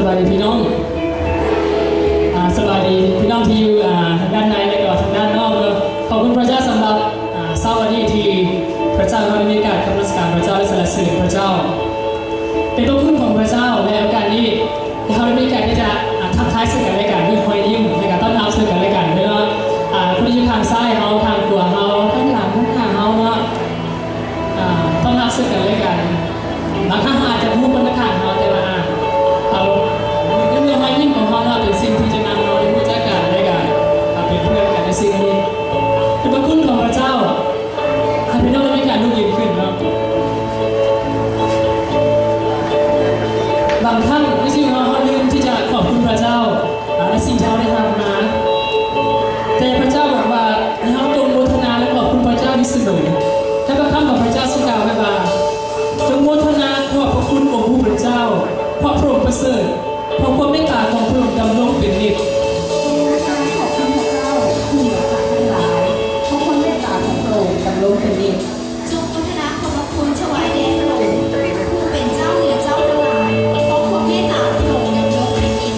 ສະບາຍດີພີ່ນ້ອງ ອາ ສະບາຍດີພີ່ນ້ອງທີ່ຢູ່ ອາ ທາງດ້ານໃນ ແລະກໍທາງດ້ານນອກເນາະ. ຂອບຄຸນພະເຈົ້າສຳລັບ ອາ ເຊົ້າວັນນີ້ທີ່ພະເຈົ້າເຮົາໄດ້ມີໂອກາດນະມັດສະການພະເຈົ້າ ແລະ ສັນລະເສີນພະເຈົ້າ. ເປັນພະຄຸນຂອງພະເຈົ້າ ໃນໂອກາດນີ້ ທີ່ເຮົາໄດ້ມີໂອກາດທີ່ຈະ ອາ ທັກທາຍເຊິ່ງກັນແລະກັນດ້ວຍຮອຍຍິ້ມ ແລະກໍຕ້ອນຮັບເຊິ່ງກັນແລະກັນເນາະ. ອາ ຜູ້ທີ່ຢູ່ທາງຊ້າຍເຮົາ ທາງຂວາເຮົາ ທາງຫຼັງ ທາງໜ້າເຮົາເນາະ. ອາ ຕ້ອນຮັບເຊິ່ງກັນແລະກັນ. ບາງຄັ້ງເຮົາອາດຈະຮູ້ຄົນຂ້າງເຮົາ ແຕ່ວ່າ ອາ ເຮົາ ໃນເມື່ອຮອຍຍິ້ມຂອງເຮົາເນາະ ເປັນສິ່ງທີ່ຈະນຳເຮົາໄດ້ຮູ້ຈັກກັນ ແລະກະເປັນເພື່ອນກັນໃນສິ່ງນີ້. ເປັນພະຄຸນຂອງພະເຈົ້າ. ໃຫ້ພີ່ນ້ອງໄດ້ມີການລຸກຢືນຂຶ້ນເນາະ. ບາງຄັ້ງໃນຊີວິດເຮົາ ເຮົາລືມທີ່ຈະຂອບຄຸນພະເຈົ້າ ອາ ໃນສິ່ງທີ່ເຮົາໄດ້ຮັບມາ. ແຕ່ພະເຈົ້າບອກວ່າ ໃຫ້ເຮົາຈົ່ງໂມທະນາ ແລະ ຂອບຄຸນພະເຈົ້າຢູ່ສະເໝີ. ໃນພະຄຳຂອງພະເຈົ້າ ເຊິ່ງກ່າວໄວ້ວ່າ ຈົ່ງໂມທະນາຂອບພະຄຸນອົງຜູ້ເປັນເຈົ້າ ເພາະພະອົງປະເສີດ, ເພາະຄວາມເມດຕາຂອງພະອົງດຳລົງເປັນນິດ. ຈົ່ງໂມທະນາຂອບຄຸນພະເຈົ້າ ຜູ້ເໜືອສັດທັງຫຼາຍ, ເພາະຄວາມເມດຕາຂອງພະອົງດຳລົງເປັນນິດ. ຈົ່ງໂມທະນາຂອບພະຄຸນຖວາຍແດ່ພະອົງ ຜູ້ເປັນເຈົ້າເໜືອເຈົ້າທັງຫຼາຍ, ເພາະຄວາມເມດຕາຂອງພະອົງດຳລົງເປັນນິດ.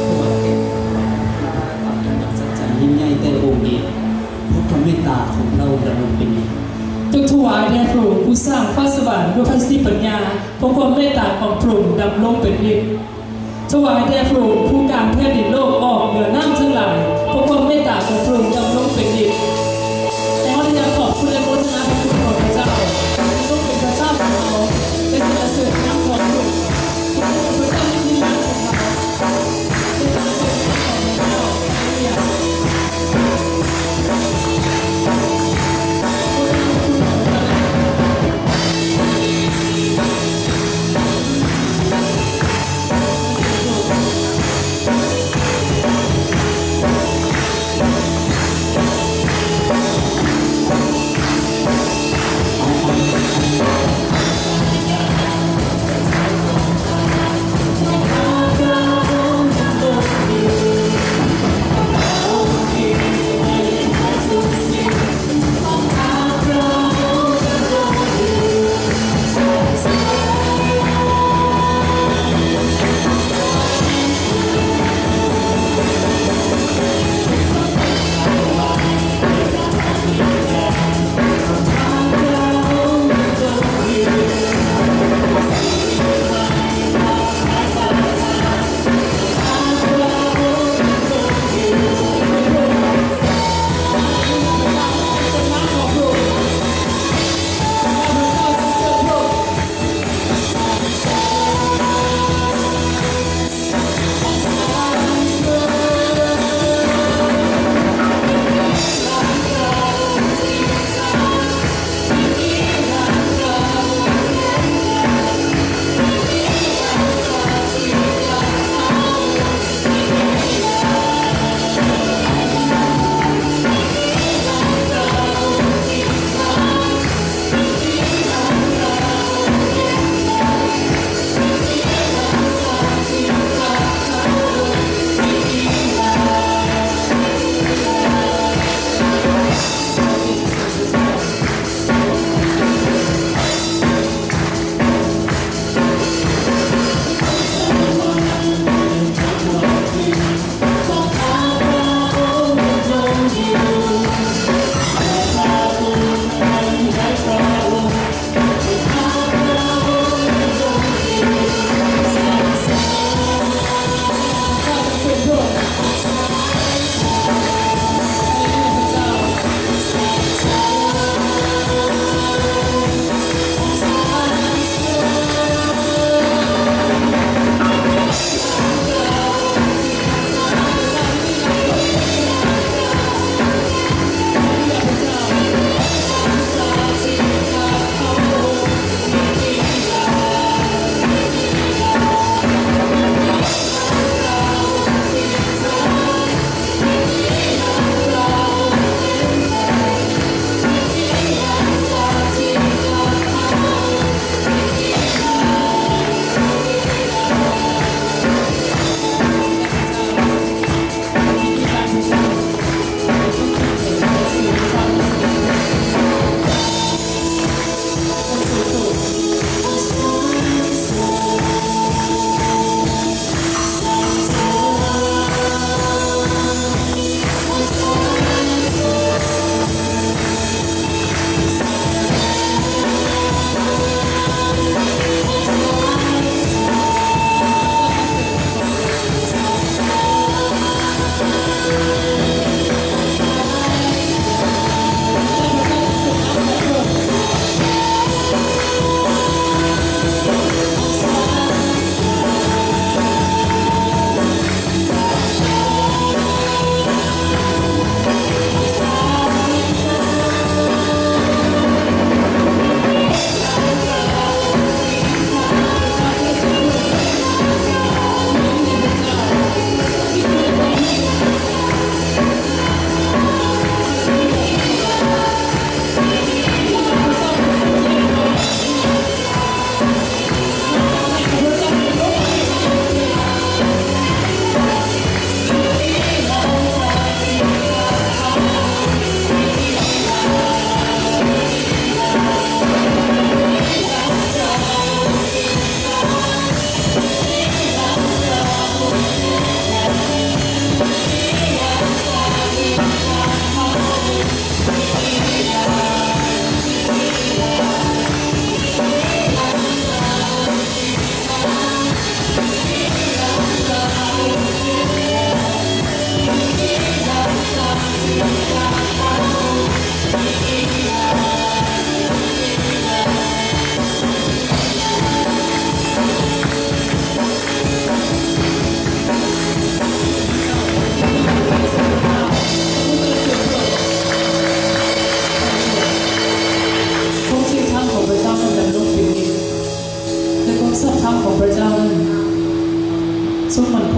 ຄວາມອັດສະຈັນຍິ່ງໃຫຍ່ແຕ່ພະອົງເອງ, ເພາະຄວາມເມດຕາຂອງພະອົງດຳລົງເປັນນິດ. ຈົ່ງຖວາຍແດ່ພະອົງຜູ້ສ້າງຟ້າສະຫວັນດ້ວຍພະສະຕິປັນຍາ, ເພາະຄວາມເມດຕາຂອງພະອົງດຳລົງເປັນນິດ. ຖວາຍແດ່ພະອົງຜູ້ກາງແຜ່ນດິນໂລກອອກເໜືອນ້ຳທັງຫຼາຍ, ເພາະຄວາມເມດຕາຂອງພະອົງດຳລົງເປັນນິດ. ແຕ່ເຮົາໄດ້ຢາກຂອບຄຸນ ແລະ ໂມທະນາພະຄຸນຂອງພະເຈົ້າ, ທີ່ຊົງເປັນພະເຈົ້າຂອງເຮົາ ແລະ ສັນລະເສີນນາມຂອງພະອົງ. ພະເຈົ້າຢູ່ໃນນາມຂອງເຮົາ ແລະ ສັນລະເສີນນາມຂອງພະເຈົ້າ. ຮາເລລູຢາ. ໂມທະນາພະຄຸນຂອງພະເຈົ້າ.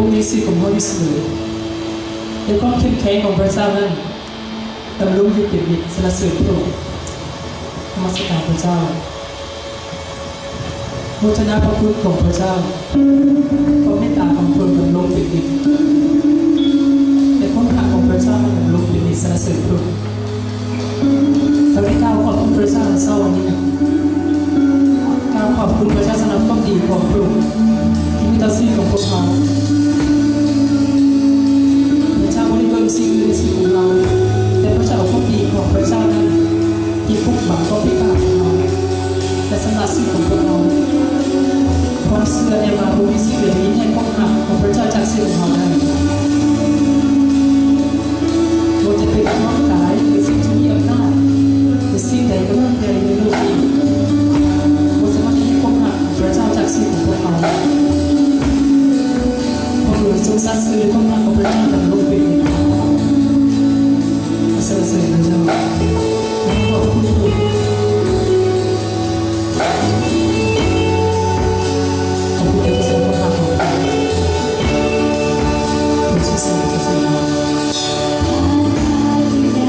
ຜູ້ມີຊີວິດຂອງເຮົາຢູ່ສະເໝີ ແລະ ຄວາມເຂັ້ມແຂງຂອງພະເຈົ້ານັ້ນດຳລົງຢູ່ເປັນນິດ. ສັນລະເສີນພະອົງ. ນະມັດສະການພະເຈົ້າ. ໂມທະນາພະຄຸນຂອງພະເຈົ້າ. ຄວາມເມດຕາຂອງພະອົງດຳລົງເປັນນິດ ແລະ ຄວາມຮັກຂອງພະເຈົ້າດຳລົງເປັນນິດ. ສັນລະເສີນພະອົງ. ຂ້າພະເຈົ້າຂອບຄຸນພະເຈົ້າໃນເຊົ້າວັນນີ້ນະ. ກ່າວຂອບຄຸນພະເຈົ້າສຳລັບຄວາມດີຂອງພະອົງທີ່ມີຕໍ່ຊີວິດຂອງພວກເຮົາ. ພະເຈົ້າບໍ່ໄດ້ເບິ່ງສິ່ງອື່ນໃນຊີວິດຂອງເຮົາ, ແຕ່ພະເຈົ້າເອົາຄວາມດີຂອງພະເຈົ້ານັ້ນ ທີ່ປົກບັງຄວາມຜິດພາດຂອງເຮົາ ແລະ ຊຳລະຊີວິດຂອງພວກເຮົາ. ຄວາມເຊື່ອແນວວ່າຜູ້ມີຊີວິດໄດ້ຍິນແຫ່ງຄວາມຮັກຂອງພະເຈົ້າຈາກຊີວິດຂອງເຮົາໄດ້. ບໍ່ຈະເປັນຄວາມຕາຍ ຫຼື ສິ່ງທີ່ມີອຳນາດ ຫຼື ສິ່ງໃດກໍແລ້ວແຕ່ຢູ່ໃນໂລກນີ້ ບໍ່ສາມາດທີ່ຈະຄວບຫາພະເຈົ້າຈາກຊີວິດຂອງພວກເຮົາ. ພວກເຮົາຊົງສັດຊື່ຄວາມຮັກຂອງພະເຈົ້າດຳລົງເປັນນິດ. ສັນລະເສີນພະເຈົ້າ. ຂອບຄຸນພະອົງ. ຂອບຄຸນພະເຈົ້າສຳລັບຄວາມຮັກຂອງພະເຈົ້າ. ພະເຈົ້າຊົງສັດຊື່ພະເຈົ້າ.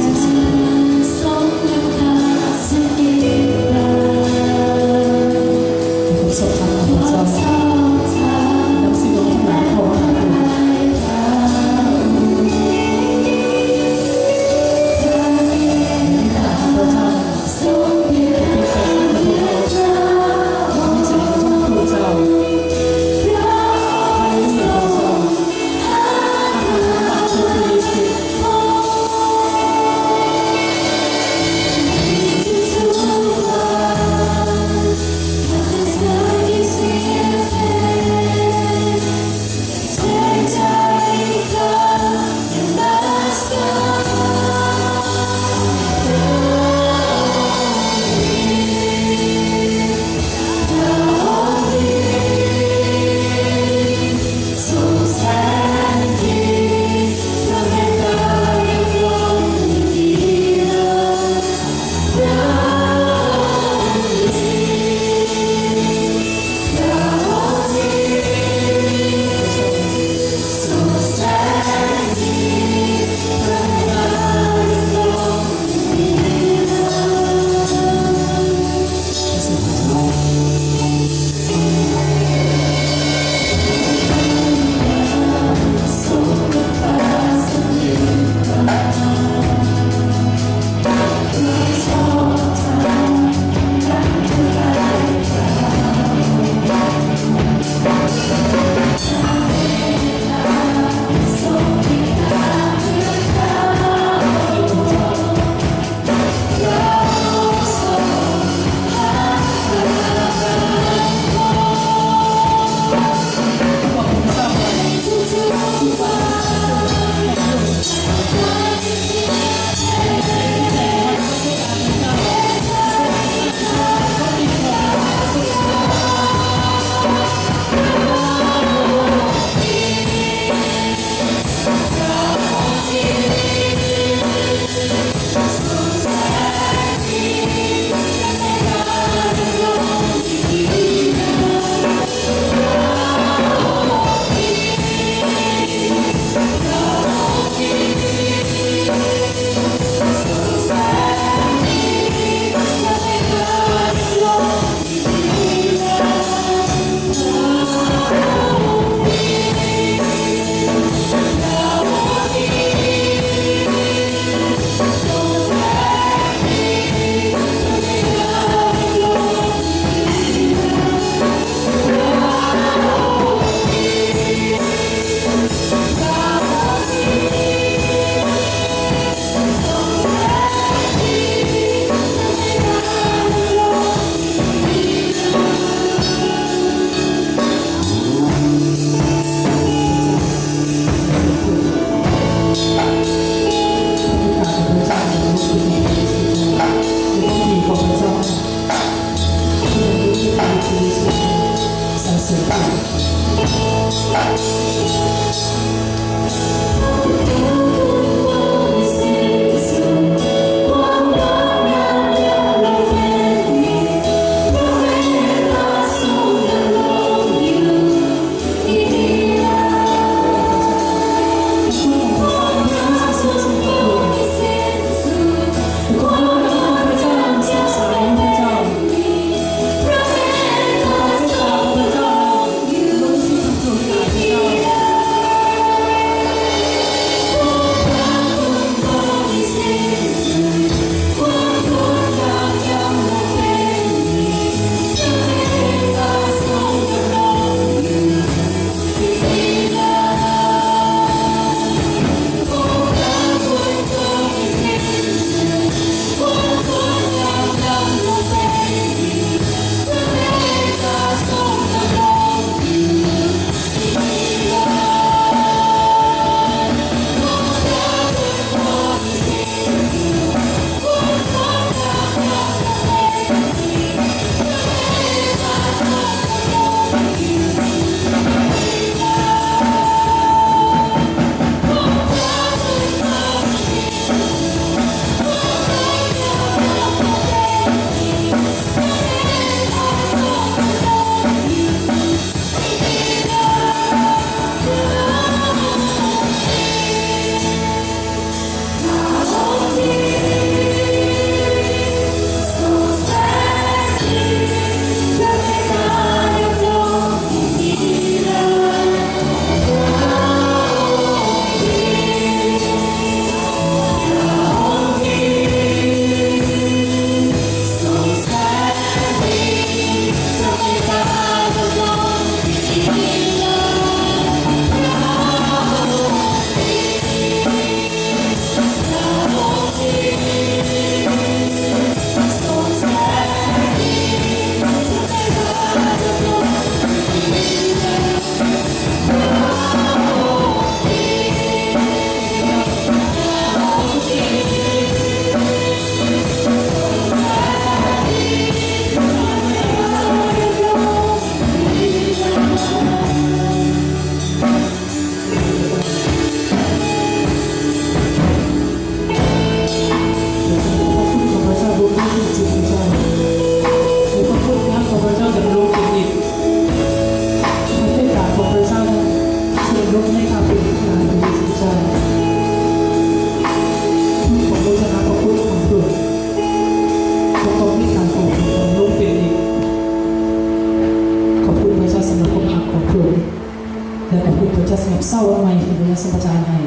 ເຊົ້າວັນໃໝ່ທີ່ພະເຈົ້າຊົງປະທານໃຫ້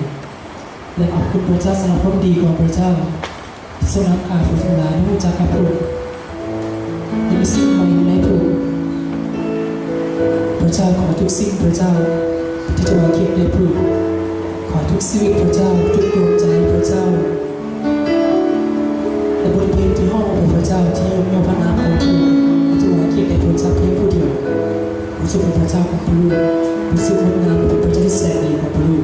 ແລະ ຂອບຄຸນພະເຈົ້າສຳລັບຄວາມດີຂອງພະເຈົ້າ ທີ່ຊົງນຳຂ້າພວກເຮົາທັງຫຼາຍໄດ້ຮູ້ຈັກກັບພະອົງ ແລະ ມີຊີວິດໃໝ່ຢູ່ໃນພະອົງ. ພະເຈົ້າ ຂໍທຸກສິ່ງພະເຈົ້າທີ່ຖວາຍກຽດແດ່ພະອົງ. ຂໍທຸກຊີວິດພະເຈົ້າ, ທຸກດວງໃຈພະເຈົ້າ ແລະ ບໍລິເວນທີ່ຮ້ອງໄປພະເຈົ້າ ທີ່ຍົກຍ້ອງພະນາມຂອງພະອົງ ແລະ ຖວາຍກຽດແດ່ພະເຈົ້າພຽງຜູ້ດຽວ. ພະອົງຊົງເປັນພະເຈົ້າຂອງພະລູກ, ເປັນທີ່ງົດງາມ ແລະ ເປັນພະເຈົ້າທີ່ແສນດີຂອງພະລູກ.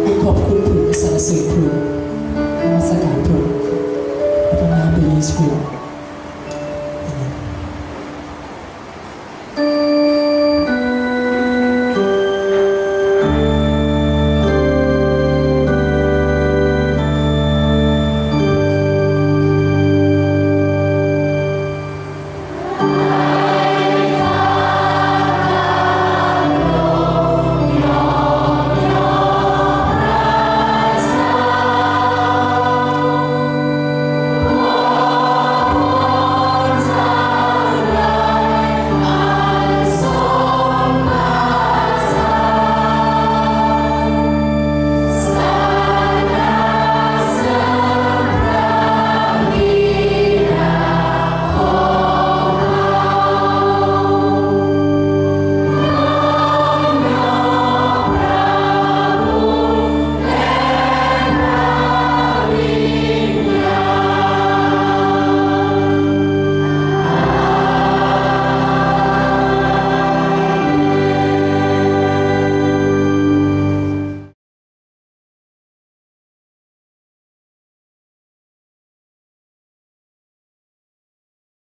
ຂໍຂອບຄຸນພະອົງ ແລະ ສັນລະເສີນພະອົງ, ນະມັດສະການພະອົງ ໃນພະນາມພະເຢຊູ.